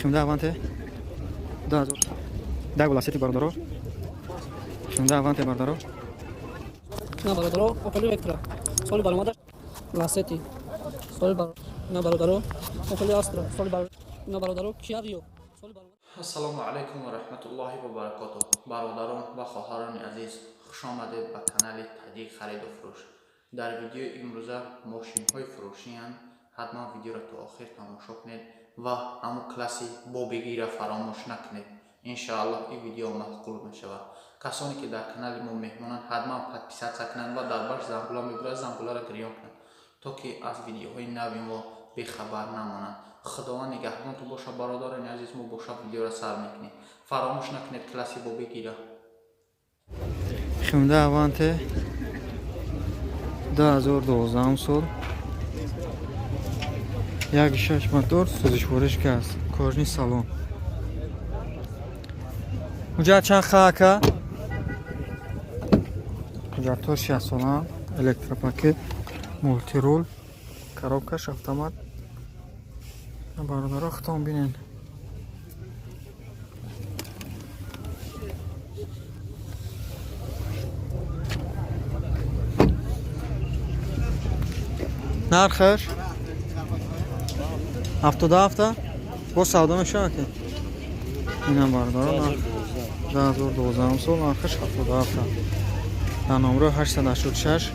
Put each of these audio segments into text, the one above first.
Hyundai Avante 2000 Daewoo Lacetti, бародаро. Hyundai Avante, бародаро. На, бародаро, Opel Vectra. Соли баромадаш Lacetti. Соли бар на, бародаро, Opel Astra. Соли бар на, бародаро, Kia Rio. Соли баромад. Ассалому алайкум ва раҳматуллоҳи ва баракотуҳ. Бародарон ва хоҳарони азиз, хушомадед ба канали Таҷик хариду фурӯш. Дар видеои имрӯза мошинҳои фурӯшиянд. Ҳатман видеоро то охир тамошо кунед ва ҳамун класси бобигира фаромӯш накунед. Иншааллоҳ, ин видео маъқул мешавад. Касоне ки дар канали мо меҳмонанд, ҳатман подписаться кунанд ва дар бахш зангула мебурад, зангуларо гирён кунанд, то ки аз видеоҳои нави мо бехабар намонанд. Худованд нигаҳбонтон бошад, бародарони азиз. Мо бошад видеоро сар мекунем. Фаромӯш накунед класси бобигира. Hyundai Avante 2012 сол, 1.6 мотор, сӯзишвориш газ, кожаный салон. Ҳуҷҷат чанд ха, ака? Ҳуҷҷатҳо 6 солаанд. Электропакет, мультируль, коробкаш автомат. Бародаро, худтон бинен. Нархаш 77-та, боз савдо мешавад ки. Инам, бародаро, нарх 2012 сол, нархаш 77-та. Дар номро 886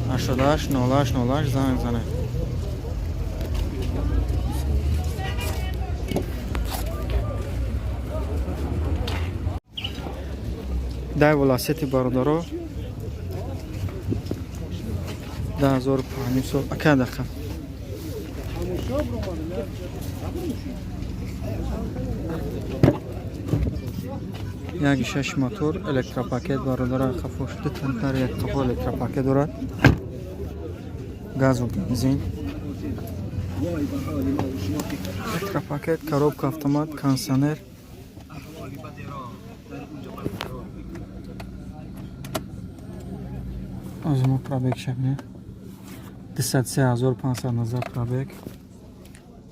88 08 08 занг занед. Daewoo Lacetti, бародаро, 2005 сол, ака, дақа. 1.6 мотор, электропакет, бародаро. Қафош ду тантар, як қафо электропакет дорад, газу бензин, электропакет, коробка автомат, кондиционер. Аз мо пробег шабне 203 519 пробег.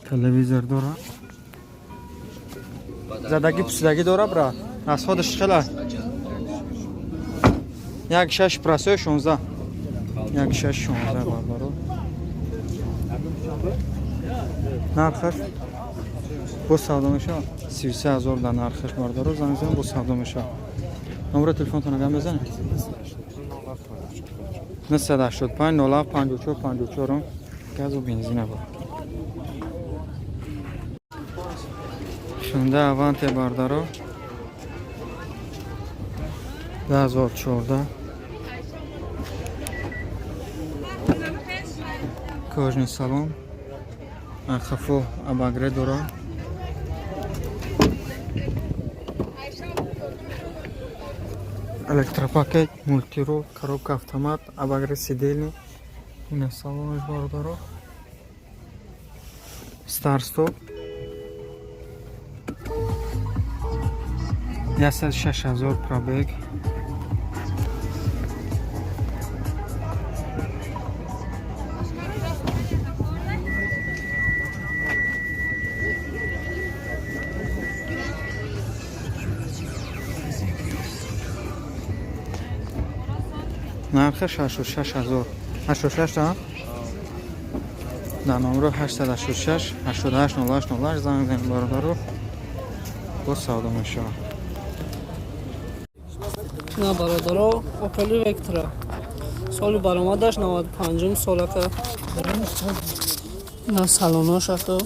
Телевизор дора. Задагӣ, пусидагӣ дора, брат. Расходаш хела? 1.6 просой, 16, 1.6, 16, бародаро. Нархаш боз савдо мешавад. 33 000 дар нархаш, бародаро. Занг зан, боз савдо мешавад. Номери телефонтон агар мезанед: 985 07 54 54. Газу бензина буд. Hyundai Avante, бародаро, 2014, кожаный салон, хафо обогрев дорад. Электропакет, мультируль, коробка автомат, обогрев сидений. Ина салонаш, бародаро. Старт стоп. 106 000 пробег. Нархаш 86 000. 86 та. Дар номро 886 88 08 08 занг занед, бародаро, боз савдо мешавад. На, бародаро, Opel Vectra. Соли баромадаш 95 сол, ака. На салонош, ака.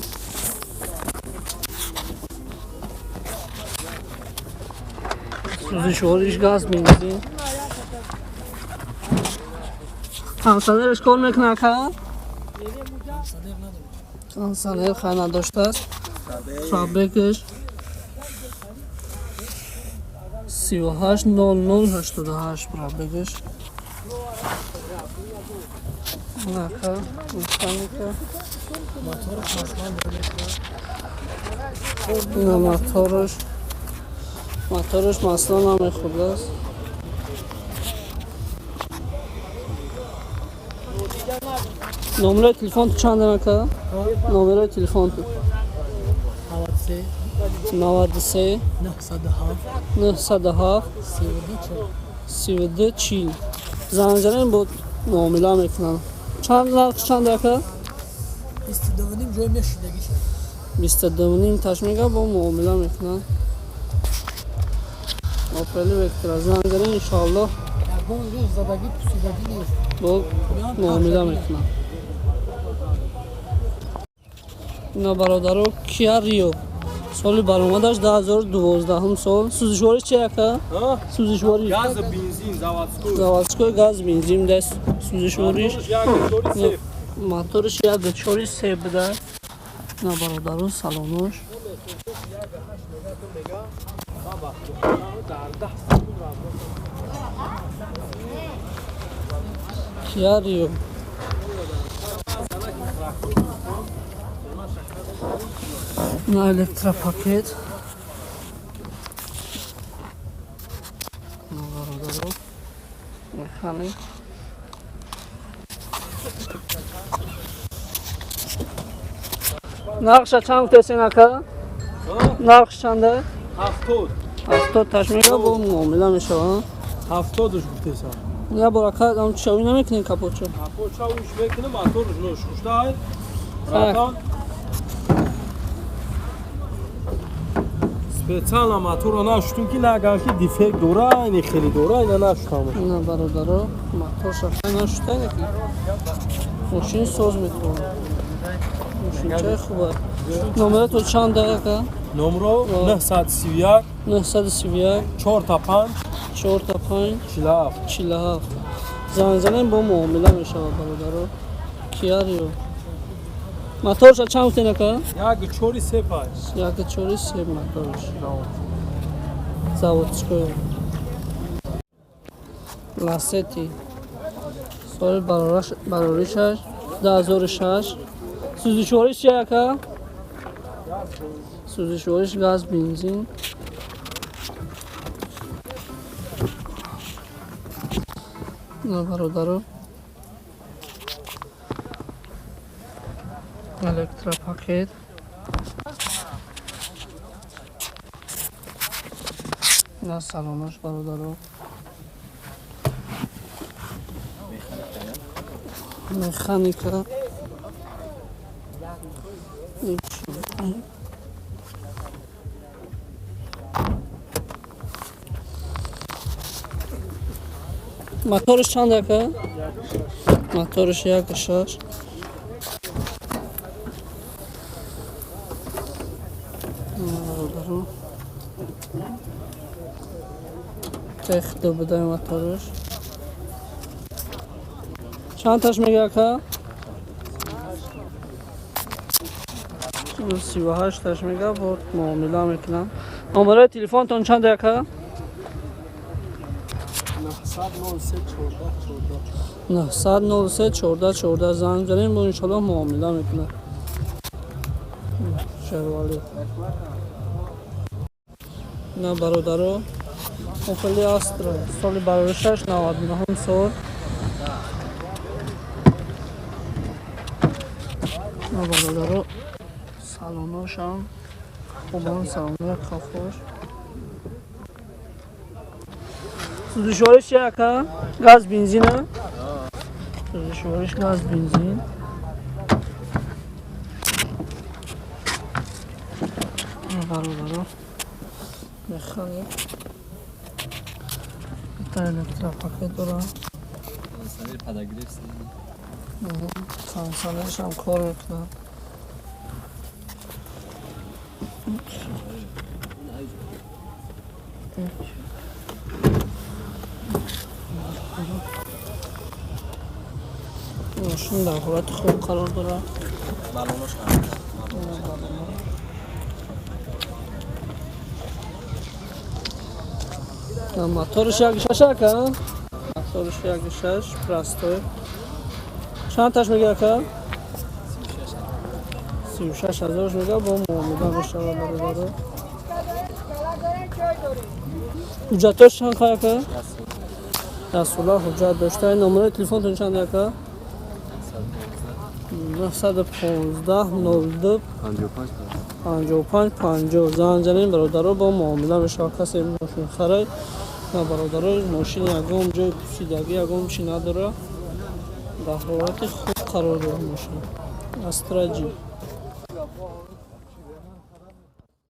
Сӯзишвориш газ, бензин. Кондиционераш кор мекунад, ака? Кондиционер хай надоштааст. Пробегаш 38 00 88 пробегаш. Ака, механика. На, мотораш масло намехӯрдааст. Номерои телефон чанд, ака? Номерои телефонту? 93 907 32 40. Занг занем бо муомила мекунам. Чанд нарх чанд ака? 22.5 ҷой мешидагӣ. 22.5 таш мега бо муомила мекунам. Опел Вектра занг занем иншоаллоҳ. Ягон рӯз задагӣ пусидагӣ нест. Бо муомила мекунам. Ина бародаро Kia Rio соли баромадаш 2012 сол. Сӯзишвориш чи ака? Сӯзишвориш газ бензин заводской. Заводской газ бензин даст сӯзишвориш. Моториш 1.4 буда. Ина бародаро салонош. Kia Rio. На электропакет. Механик. Нархша чанд гуфтесен ака? Нархш чанда? 70. 70 таш мега бо муомила мешава. 70-ш гуфтесам. Я бор ака, ам чавӣ намекунем капотчо? Капотча уш мекунем, моторш нош шуштай. Братан. Специально моторро нашутум ки наган ки дефект дора, ини хеле дора, ина нашутам. Ина бародаро, мотор шафта нашутай ки. Мошин соз метавонад. Мошинчаи хуба. Номерато чанд ака? Номро 931 931 45 45 47 47. Занг занем бо муомила мешавад бародаро. Kia Rio. Моторша чанд гуфтен ака? 1.4 1.4 моторш. Заводской. Ласети. Соли бароришаш 2006. Сӯзишвориш чи ака? Сӯзишвориш газ бензин. На бародаро. Электропакет. На салонош бародаро. Механика. Моторш чанд ака? Моторш 1.6. Тех будай моторш. Чанд таш мега ака? 38 таш мега бо муомила мекунам. Номераи телефонтон чанд ака? 903 14 14 занг занем бо иншоаллоҳ муомила мекунад. Шервали. На бародаро Опел Astra соли бароришаш 99 сол. На бародаро салоношам хубон салонои кафош. Сӯзишвориш чи ака? Газ бензина? Сӯзишвориш газ бензин. Бародаро механик. Та электропакет дора. Кондиционерш ҳам кор мекунад. Мошин дар ҳолати хуб қарор дорад. Моторш 1.6 ака? Моторш 1.6 простой. Чанд таш мега ака? 36 ҳазор мега бо муомила мешавад бародаро. Ҳуҷҷатош чанд хай ака? Расула ҳуҷҷат дошта. Номераи телефонтон чанд ака? 915 02 55 50. Занг занем, бародаро, бо муомила мешавад. Касе мошин харай на, бародаро, мошин ягон ҷои пусидагӣ, ягон чи надора, дар ҳолати хуб қарор дорад мошин. Астра Ҷи.